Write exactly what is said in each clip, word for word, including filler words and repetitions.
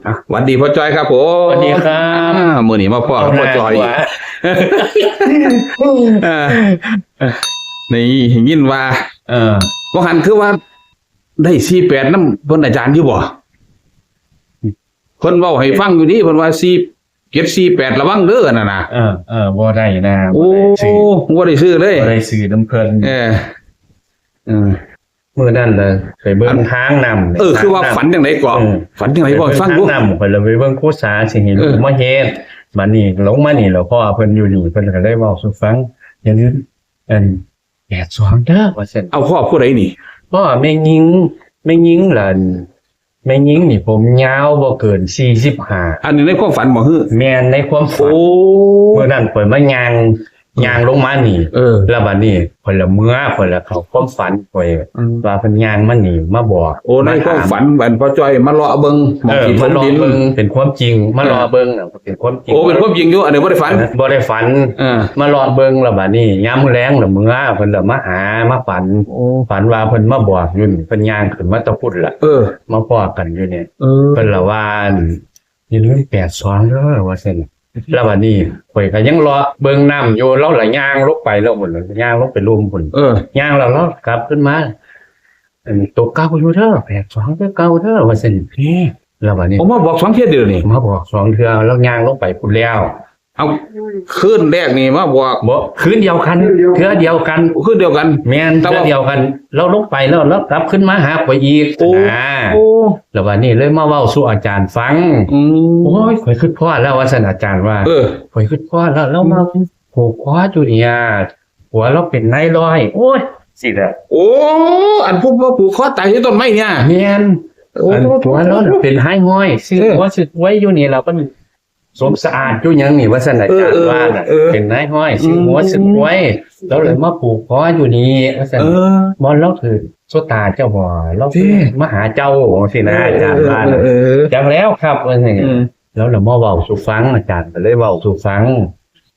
อ่ะ หวัดดีพ่อจ้อยครับผม สวัสดีครับ อ่า มื้อนี้มาพ้อพ่อจ้อยอีก อ่า นี่ยินว่า เออ ว่าหันคือว่า ได้สี่แปดนำเพิ่นอาจารย์อยู่บ่ เพิ่นเว้าให้ฟังอยู่นี่ เพิ่นว่า สี่เจ็ด สี่แปด ระวังเด้อนั่นน่ะ เออ เออ บ่ได้นะ โอ้ บ่ได้ซื้อ บ่ได้ซื้อเลย บ่ได้ซื้อนำเพิ่น เออ เออ มื้อนั้นน่ะ ไปเบิ่ง อัน ทางน้ำ เออ คือว่า ทางน้ำ ฝันจังได๋ก่อ เออ ฝันจังได๋ก่อ ไปเบิ่ง ฟังดู ทางน้ำ ข้อยเลยไปเบิ่งครูสาสิให้ เออ ลูกมาเฮ็ด บัดนี้ลงมานี่แล้วพ้อเพิ่นอยู่นี่ เพิ่นก็เลยเว้าสู่ฟัง อย่าลืม อัน แปดสอง เด้อ ว่าซั่น เอาพ้อผู้ใดนี่ พ้อแม่ญิง แม่ญิงล่ะ แม่ญิงนี่ผมยาวบ่เกินสี่สิบห้า อันนี้ในความฝันบ่ หือ แม่น ในความฝัน โอ้ มื้อนั้นข้อยมาย่าง ย่างลงมานี่ เออ แล้วบัดนี้ข้อยละเมือ ข้อยละเข้าความฝัน ข้อย อืม ว่าเพิ่นย่างมานี่มาบอก โอ้ ในความฝัน มาถาม อันพ่อจ้อยมาเลาะเบิ่งหม่อง เออ ที่ถมดิน มาเลาะเบิ่ง เป็นความจริง มาเลาะเบิ่งน่ะ เป็นความจริง โอ้ เป็นความจริงอยู่ อันนี้บ่ได้ฝัน บ่ได้ฝัน เออ มาเลาะเบิ่งแล้วบัดนี้ ยามมื้อแลงละเมือ เพิ่นละมาหา มาฝัน โอ้ ฝันว่าเพิ่นมาบอกอยู่นี่ เพิ่นย่างขึ้นมาแตะพุ้นล่ะ เออ มาพ้อกันอยู่นี่ เออ เพิ่นละว่า อย่าลืม แปดสอง เด้อ ว่าซั่น แล้วบัดนี้ ข้อยก็ยังเลาะเบิ่งน้ำอยู่ ลาวละย่างลงไปแล้วพุ้น ย่างลงไปลุ่มพุ้น เออ ย่างแล้วลาวกลับขึ้นมา อัน ตัวเก่าอยู่เด้อ แปดสอง ตัวเก่าเด้อ ว่าซั่น เอ๊ะ แล้วบัดนี้ โอ้ มาบอกสองเทื่อเดียวนี่ มาบอกสองเทื่อ ลาวย่างลงไปพุ้นแล้ว เอา คืนแรกนี่มาบอก บ่ คืนเดียวกัน คืนเดียวกัน เทื่อเดียวกัน คืนเดียวกัน แม่น แต่ว่า เทื่อเดียวกัน ลาวลงไปแล้ว ลาวกลับขึ้นมาหาข้อยอีก โอ้ นะ โอ้ แล้วบัดนี้เลยมาเว้าสู่อาจารย์ฟัง อืม โอ้ย ข้อยคิดพ้อแล้ว ว่าซั่น อาจารย์ว่า เออ ข้อยคิดพ้อแล้ว ลาวมาผูกคออยู่เนี่ย ผัวลาวเป็นนายร้อย โอ้ย สิละ โอ้ อันผู้มาผูกคอตายอยู่ต้นไม้เนี่ย แม่น โอ้ อันผัวลาวน่ะเป็นนายร้อย ซื้อ เออ หัวซื้อควายอยู่นี่ ลาวก็ สมสะอาดอยู่หยังนี่ ว่าซั่น อาจารย์ เออ ว่าน่ะ เออ เป็นนายร้อย ซื้อหัว อืม ซื้อควาย ลาวเลยมาผูกคออยู่นี่ ว่าซั่น เออ บ่ ลาวถือโชคตาเจ้าบ่ ลาว เจ้ มาหาเจ้า จังซี่นะ เออ อาจารย์ว่าน่ะ เออ เออ จักแล้วครับ ว่าซั่น อืม ลาวละมาเว้าสู่ฟัง อาจารย์ก็เลยเว้าสู่ฟัง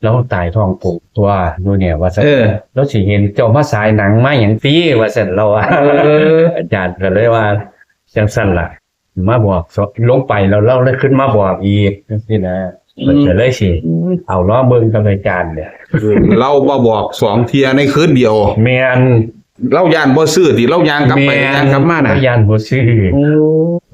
ลาวตายท้องป่องตั๊วอยู่เนี่ย ว่าซั่น เออ ลาวสิเห็นเจ้ามาสายหนังมาหยังติ ว่าซั่น ลาวว่า เออ อาจารย์ก็เลยว่า จังซั่นล่ะ มาบอกส- ลงไปแล้ว ลาวเลยขึ้นมาบอกอีก จังซี่นะ อืม เพิ่นก็เลยสิ อืม เอาลองเบิ่งกับอาจารย์เนี่ย คือลาวมาบอกสองเทื่อในคืนเดียว แม่น ลาวย้านบ่ซื้อติ ลาวย่างกลับไป แม่น ย่างกลับมาน่ะ ลาวย้านบ่ซื้อ โอ้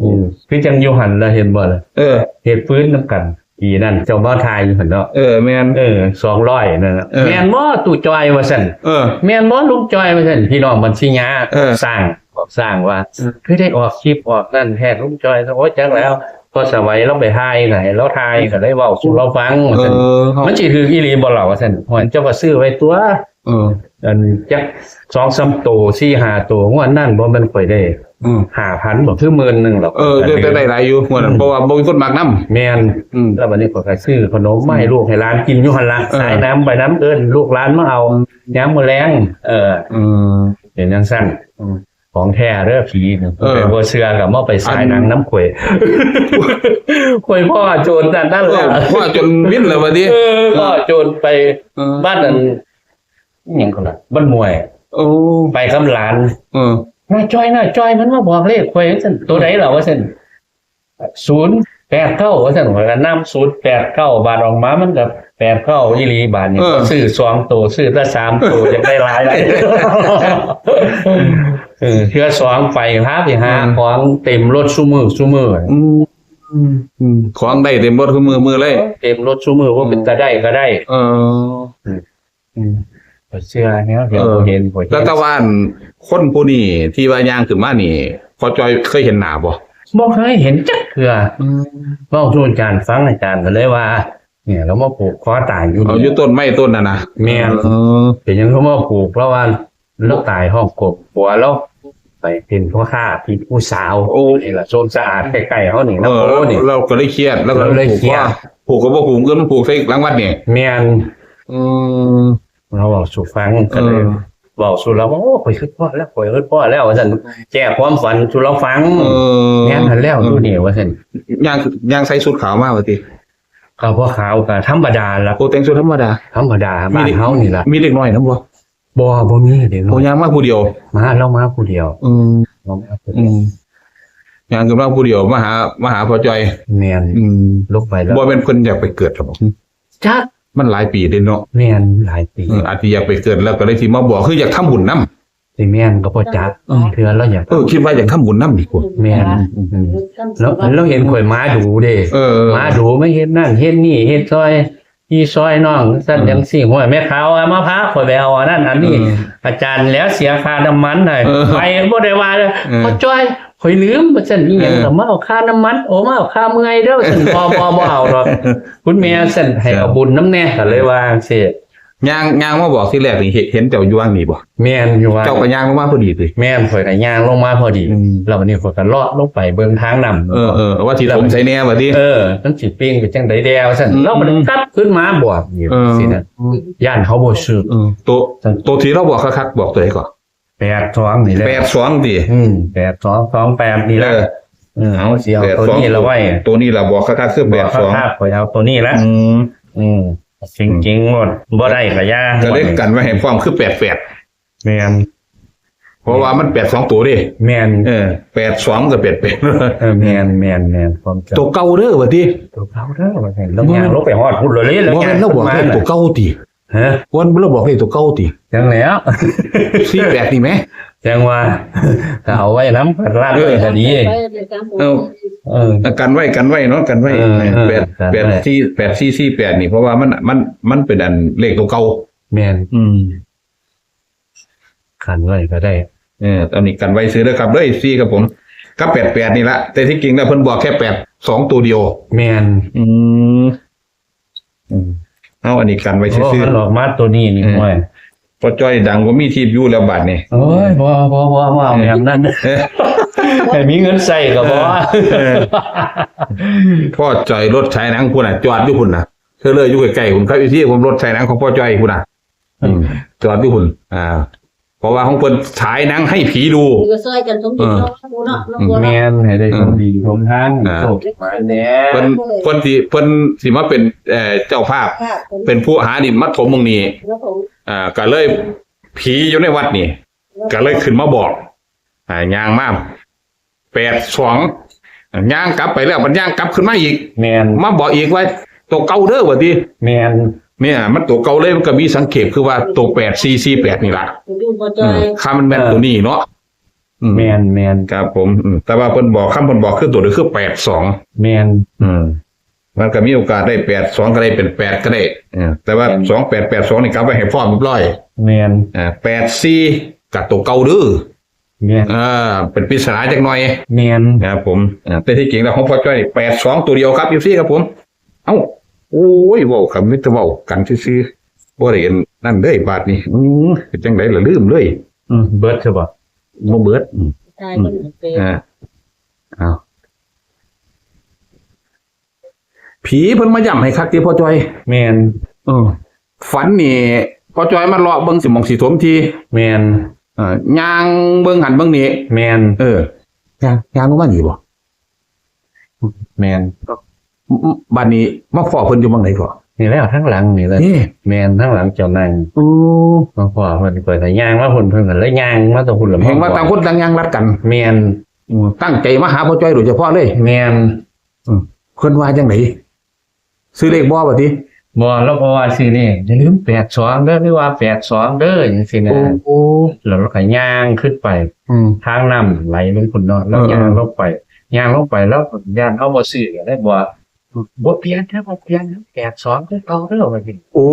อืม คือจังอยู่หั่นล่ะ เห็นบ่ล่ะ เออ เฮ็ดฟืนนำกัน ปีนั้นเจ้ามาถ่ายอยู่หั่นเนาะ เออ แม่น เออ สองร้อย นั่นน่ะ เออ แม่นบ่ ตู้จ้อย ว่าซั่น เออ แม่นบ่ ลุงจ้อย ว่าซั่น พี่น้องบัญชียา เออ สร้าง บอกสร้างว่า อืม คือได้ออกคลิปออกนั่นแท้ ลุงจ้อย โอ้ย จักแล้ว พอสวัยลาวไปถ่ายน่ะ ให้ลาวถ่าย ก็ได้เว้าสู่ลาวฟัง ว่าซั่น เออ มันสิถืกอีหลีบ่ล่ะ ว่าซั่น โอ้ย เจ้าก็ซื้อไว้ตั๊ว เออ อันจักสองสามโต สี่ห้าโต งวดนั้นบ่แม่นข้อยได้ อืม ห้าพัน บ่ คือหมื่นหนึ่งหรอก เออ ได้ ได้หลายอยู่งวดนั้น อืม เพราะว่าบ่มีคนมักนำ แม่น อืม แล้วบัดนี้ข้อยก็ซื้อขนมมาให้ลูกให้หลานกินอยู่หั่นล่ะ เออ สายหนังไปนำ เอิ้นลูกหลานมาเอา อืม ยามมื้อแลง เออ อืม เป็นจังซั่น อืม ของแท้เด้อ ผีนี่ เออ ผู้ใดบ่เชื่อก็มาไปสายหนังนำข้อย ข้อยพ้อโจรนั่น นั่นแหละ เออ พ้อโจรวินแล้วบัดนี้ เออ พ้อโจรไป เออ บ้านอัน อิหยังก่อนล่ะ บ้านม่วย โอ้ ไปกับหลาน เออ น้าจ้อย น้าจ้อย มันมาบอกเลขข้อย ว่าซั่น ตัวใดล่ะ ว่าซั่น ศูนย์แปดเก้า ว่าซั่น ข้อยก็นำ ศูนย์แปดเก้า บาดออกมามันก็ แปดเก้า อีหลี บาดนี้ เออ ซื้อสองโต ซื้อแต่สามโต อยากได้หลายหลาย เออ เทื่อสองไป พาไปหา อืม ของเต็มรถซุมื้อ ซุมื้อ อืม อืม อืม ของได้เต็มรถซุมื้อ มื้อเลย เต็มรถซุมื้อ ว่าเป็นตาได้ก็ได้ เออ อืม อืม ข้อยเชื่อแนวเดียว เออ บ่เห็น บ่เห็น แล้วแต่ว่าอันคนผู้นี้ที่ว่าย่างขึ้นมานี่ พ่อจ้อยเคยเห็นหน้าบ่ บ่เคยเห็นจักเทื่อ อืม เว้าสู่อาจารย์ฟัง อาจารย์ก็เลยว่า เนี่ย ลาวมาผูกคอตายอยู่ เอา นี่ อยู่ต้นไม้ต้นนั่นน่ะ แม่น เออ เป็นหยังคือมาผูก เพราะว่าลาวตายท้องกลม ผัวลาวไปเป็นพ่อค้าที่ผู้สาว โอ้ นี่ล่ะ โซนสะอาดใกล้ๆเฮานี่นะ เออ โอ้ นี่ ลาวก็เลยเครียด ลาวก็เลย ลาวเลย ผูกคอ เครียด ผูกก็บ่ผูก เงินมันผูกใส่หลังวัดนี่ แม่น อืม ลาวเว้าสู่ฟัง ก็เลย เออ เว้าสู่ลาวว่า โอ้ ข้อยคิดพ้อแล้ว ข้อยคิดพ้อแล้ว ว่าซั่น แก้ความฝันสู่ลาวฟัง เออ แม่นหั่นแล้ว เออ อยู่นี่ ว่าซั่น ย่าง ย่างใส่ชุดขาวมาว่าติ ก็บ่ขาว ก็ธรรมดาล่ะ โอ้ แต่งชุดธรรมดา ธรรมดา มี บ้านเฮานี่ล่ะ มีเด็กน้อยนำบ่ บ่ บ่มีเด็กน้อย โอ้ ย่างมาผู้เดียว มา ลาวมาผู้เดียว อืม ลาวมาผู้เดียว อืม ย่างขึ้นมาผู้เดียวมาหามาหาพ่อจ้อย แม่น อืม ลงไปแล้ว บ่แม่นเพิ่นอยากไปเกิดหรอก จัก มันหลายปีเด้เนาะ แม่น หลายปี เออ อาจจะอยากไปเกิดแล้วก็เลยสิมาบอก คืออยากทำบุญนำ สิแม่นก็บ่จัก อืม เทื่อเราอยาก เออ คิดว่าอยากทำบุญนำดีกว่า แม่น อืม อืม แล้ว แล้วเห็นข่อยมาดูเด้ เออ มาดู มาเฮ็ดนั่นเฮ็ดนี่เฮ็ดซอย พี่ซอยน้องซั่น อืม จังซี่ ห้วย แม่ขาวว่ามาพาข่อยไปเอาอันนั้นอันนี้ เออ อาจารย์แล้วเสียค่าน้ำมันให้ เออ ไปบ่ได้ว่าเลย เออ พ่อจ้อย ข่อยลืม ว่าซั่น อีหยัง เออ ก็มาเอาค่าน้ำมัน โอ้ มาเอาค่าเมื่อยเด้อ ซั่น บ่ บ่ บ่เอาดอก คุณแม่ ซั่น ให้เอาบุญนำแน่ ก็เลยว่าจังซี่ ย่าง ย่างมาบอกทีแรกนี่ เห็น เห็นเจ้าอยู่ว่างนี่บ่ แม่นอยู่ว่า เจ้าก็ย่างลงมาพอดีติ แม่น ข่อยก็ย่างลงมาพอดี อืม แล้วบัดนี้ข่อยก็เลาะลงไปเบิ่งทางน้ำ เออ เออ ว่าสิถมใส่แน่บัดนี้ เออ มันสิเปล่งไปจังใดแด่ว่าซั่น อืม เราก็กลับขึ้นมาบอกอีก เออ สินะ ย่านเขาบ่ซื้อ เออ ตัว ตัวที่เราบอกคักๆ บอกตัวใดก่อน แปดสอง นี่แหละ แปดสอง ติ อืม แปดสอง สองแปด นี่แหละ เออ เออ เอาสิเอาตัวนี้ละไว้ ตัวนี้ละบอกคักๆ คือ บอกคักๆ แปดสอง ข่อยเอาตัวนี้ละ อืม อืม จริงๆ งวดบ่ได้ก็อย่า ก็เลยกันไว้ให้พร้อมคือ แปดแปด แม่น เพราะว่ามัน แปดสอง ตัวเด้ แม่น เออ แปดสอง ก็ แปดแปด เออ แม่น แม่น แม่น ความจำ ตัวเก่าเด้อว่าติ ตัวเก่าเด้อว่าซั่น แล้วย่างลงไปฮอดพุ้นเลย แล้ว บ่แม่น ย่าง เราบอก ขึ้นมา เลขตัวเก่าติ ฮะ วันเราบอกเลขตัวเก่าติ จังแล้ว สี่แปด นี่แหม จังว่า ก็เอาไว้นำ ร้านไว้ก็ดี เออ เออ กันไว้ กันไว้เนาะ กันไว้ เออ เออ แปด กันไว้ แปดสี่ แปดสี่สี่แปด นี่ เพราะว่ามัน มัน มันเป็นอันเลขตัวเก่า แม่น อืม กันไว้ก็ได้ เออ อันนี้กันไว้ซื่อเด้อครับเด้อ เอฟซี ครับผม กับ แปดแปด นี่ละ แต่ที่จริงแล้วเพิ่นบอกแค่ แปดสอง ตัวเดียว แม่น อืม อืม เอาอันนี้กันไว้ซื่อๆ โอ้ มันออกมาตัวนี้นี่ เออ ห้วย พ่อจ้อยดังบ่มีที่อยู่แล้วบัดนี้ โอ้ย บ่ บ่ บ่ บ่เอาแบบนั้น เออ ให้มีเงินใช้ก็พอ เออ พ่อจ้อยรถฉายหนังพุ้นน่ะ จอดอยู่พุ้นน่ะ เธอเลยอยู่ใกล้ๆพุ้นครับ เอฟซี ผมรถฉายหนังของพ่อจ้อยพุ้นน่ะ อืม จอดอยู่พุ้น อ่า เพราะว่าของเพิ่นฉายหนังให้ผีดู ก็ซอยกันสมทบ เออ เนาะ เนาะ อืม เนาะ แม่น ให้ได้ อืม สมดีสมทาน อ่า โชคหมานแหน่ เพิ่น เพิ่นสิ เพิ่นสิมาเป็น เอ่อ เจ้าภาพ ค่ะ เป็นผู้หาดินมาถมหม่องนี้ ครับผม อ่า ก็เลยผีอยู่ในวัดนี่ ครับ ก็เลยขึ้นมาบอก อ่า ย่างมา แปดสอง ย่างกลับไปแล้ว มันย่างกลับขึ้นมาอีก แม่น มาบอกอีกว่า ตัวเก่าเด้อว่าติ แม่น เนี่ย มันตัวเก่าเลย มันก็มีสังเกตคือว่าตัว แปดสี่สี่แปด นี่ล่ะ ตัวนี้บ่จ่อย อืม คันมันแม่น เออ ตัวนี้เนาะ อืม แม่น แม่น ครับผม อืม แต่ว่าเพิ่นบอก คันเพิ่นบอกคือตัวเดียวคือ แปดสอง แม่น อืม มันก็มีโอกาสได้ แปดสอง ก็ได้ เป็น แปด ก็ได้ เออ แต่ว่า แม่น สองแปด แปดสอง นี่กลับไว้ให้พร้อมเรียบร้อย แม่น อ่า แปดสี่ กับตัวเก่าเด้อ แม่น เออ เป็นปริศนาจักหน่อย แม่น ครับผม อ่า แต่ที่จริงแล้วของพ่อจ้อยนี่ แปดสอง ตัวเดียวครับ เอฟซี ครับผม เอ้า โอ้ย เว้ากัน มีแต่เว้ากันซื่อๆ บ่ได้เห็นนั่นเด้อบาดนี้ อืม เป็นจังได๋ล่ะ ลืมเลย อืม เบิดซะบ่ บ่เบิด อืม ใช่ อืม มันเป็น อ่า เอา ผีเพิ่นมาย้ำให้คักติพ่อจ้อย แม่น เออ ฝันนี่ พ่อจ้อยมาเลาะเบิ่งสิหม่องสิถมที แม่น เอ่อ ย่างเบิ่งหั่นเบิ่งนี่ แม่น เออ ย่าง ย่างลงมานี่บ่ แม่น บัดนี้มาพ้อเพิ่นอยู่หม่องใดก่อ นี่แหละทางหลังนี่แหละ นี่ แม่น ทางหลังเจ้านั่ง โอ้ มาพ้อเพิ่น ข้อยก็ย่างมาพุ้น เพิ่นก็เลยย่างมาตางพุ้นล่ะ เห็นว่าต่างคนต่างย่างลัดกัน แม่น อืม ตั้งใจมาหาพ่อจ้อยโดยเฉพาะเลย แม่น อืม เพิ่นว่าจังได๋ ซื้อเลขบ่บัดนี้ บ่ ลาวก็ว่าซื้อเลข อย่าลืม แปดสอง เด้อ หรือว่า แปดสอง เด้อ จังซี่นะ โอ้ โอ้ แล้วลาวก็ย่างขึ้นไป อืม ทางน้ำไหลลงพุ้นเนาะ ลาว เออ ย่างลงไป ย่างลงไป ลาวย่านเฮาบ่ซื้อ ก็เลยบอก บ่เปลี่ยนเด้อ บ่เปลี่ยน แปดสอง คือเก่าเด้อ ว่าซี่ โอ้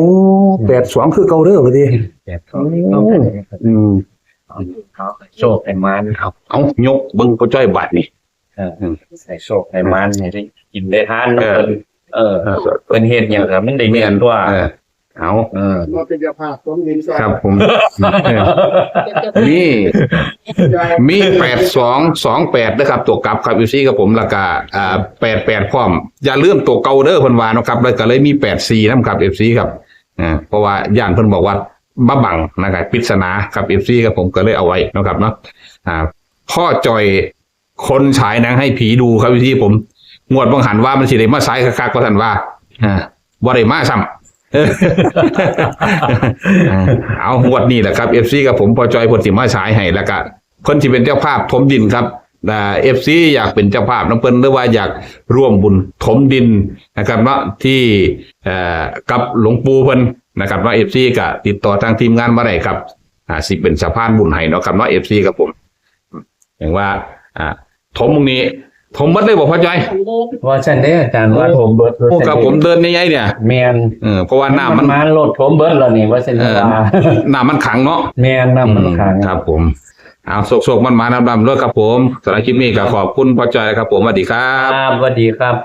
แปดสอง คือเก่าเด้อ ว่าซี่ แปดสอง คือเก่าเด้อ อืม เอา เอาโชคให้หมาน เอา เอา ยกเบิ่งพ่อจ้อยบาดนี้ เออ อืม ให้โชคให้หมาน ให้ได้กินได้ทานนำ เออ เพิ่น เออ เออ เพิ่นเฮ็ดหยังก็มันได้เงินตัว เออ เอา เออ มาเป็นเจ้าภาพถมดินซอย ครับผม มี มี แปดสอง สองแปด นะครับ ตัวกลับครับ เอฟซี ครับผม แล้วก็ อ่า แปดแปด พร้อม อย่าลืมตัวเก่าเด้อ เพิ่นว่าเนาะครับ แล้วก็เลยมี แปดสี่ นำครับ เอฟซี ครับ อ่า เพราะว่าย่านเพิ่นบอกว่ามาบังนะครับ ปริศนาครับ เอฟซี ครับผม ก็เลยเอาไว้เนาะครับเนาะ อ่า พ่อจ้อย คนฉายหนังให้ผีดูครับ เอฟซี ผม งวดบ่หันว่ามันสิได้มาฉายคักๆ ว่าซั่นว่า อ่า บ่ได้มาซ้ำ อ่า เอา งวดนี้แหละครับ เอฟซี ครับผม พ่อจ้อยเพิ่นสิมาฉายให้ แล้วก็เพิ่นสิเป็นเจ้าภาพถมดินครับ อ่า เอฟซี อยากเป็นเจ้าภาพนำเพิ่น หรือว่าอยากร่วมบุญถมดินนะครับเนาะ ที่ เอ่อ กับหลวงปู่เพิ่นนะครับเนาะ เอฟซี ก็ติดต่อทางทีมงานมาได้ครับ อ่า สิเป็นสะพานบุญให้เนาะครับเนาะ เอฟซี ครับผม อย่างว่า อ่า ถมตรงนี้ ถมหมดเลยบ่พ่อจ้อย ว่าซั่นเด้ออาจารย์ ว่าถมเบิด โอ้ครับผม เดินใหญ่ๆเนี่ย แม่น เออ เพราะว่าน้ำมัน มาโลดถมเบิดแล้วนี่ ว่าซั่น เออ ว่า น้ำมันขังเนาะ แม่นน้ำมันขัง ครับผม เอาโชคๆมันมาลำๆเด้อครับผม สำหรับคลิปนี้ก็ขอบคุณพ่อจ้อยครับผม สวัสดีครับ ครับสวัสดีครับ